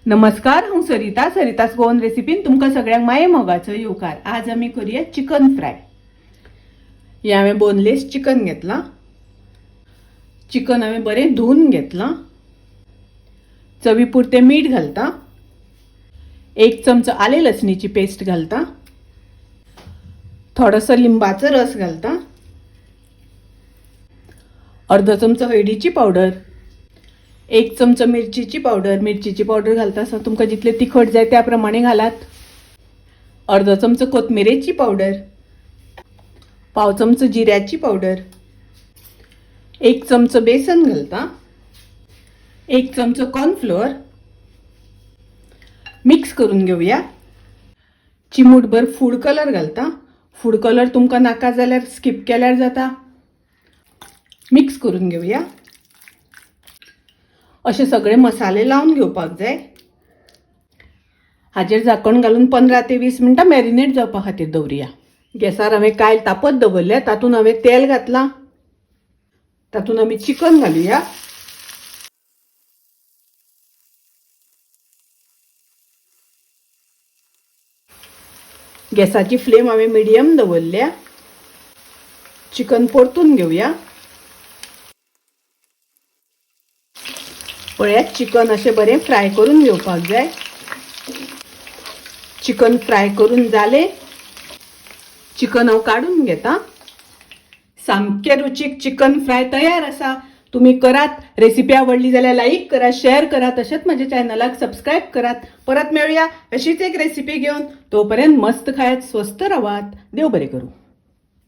नमस्कार, हांव सरिता. सरितास गोवन रेसिपीन तुमकां सगळ्यांक माये मोगाचो येवकार. आज आमी करूया चिकन फ्राय. हें हांवें बोनलेस चिकन घेतलां. चिकन हांवें बरें धुवन घेतलां. चवी पुरतें मीठ घालता, एक चमचो आले लसणीची पेस्ट घालता, थोडोसो लिंबाचो रस घालता, अर्दो चमचो हळदीची पावडर, एक चमचो मिरचीची पावडर. मिरचीची पावडर घालता आसतना तुमकां जितले तिखट जाय त्या प्रमाणे घालात. अर्दो चमचो कोथमिरेची पावडर, पाव चमचो जिऱ्याची पावडर, एक चमचो बेसन घालता, एक चमचो कॉर्नफ्लोअर. मिक्स करून घेवया. चिमूटभर फूड कलर घालता. फूड कलर तुमकां नाका जाल्यार स्कीप केल्यार जाता. मिक्स करून घेवया. अशे सगळे मसाले लावन घेवपाक जाय. हाजेर झाकण घालून 15 ते 20 मिनटां मॅरिनेट जावपा खातीर दवरुया. गॅसार हांवें कायल तापत दवरल्या. तातूंत हांवें तेल घातलां. तातूंत आमी चिकन घालुया. गॅसाची फ्लेम हांवें मिडियम दवरल्या. चिकन परतून घेवया. पळयात, चिकन अशें बरें फ्राय करून घेवपाक जाय. चिकन फ्राय करून जालें. चिकन हांव काडून घेता. सामकें रुचीक चिकन फ्राय तयार आसा. तुमी करात. रेसिपी आवडली जाल्यार लायक करात, शेअर करात, तशेंच म्हज्या चॅनलाक सबस्क्रायब करात. परत मेळुया अशीच एक रेसिपी घेवन. तोपर्यंत मस्त खायात, स्वस्थ रावात. देव बरें करूं.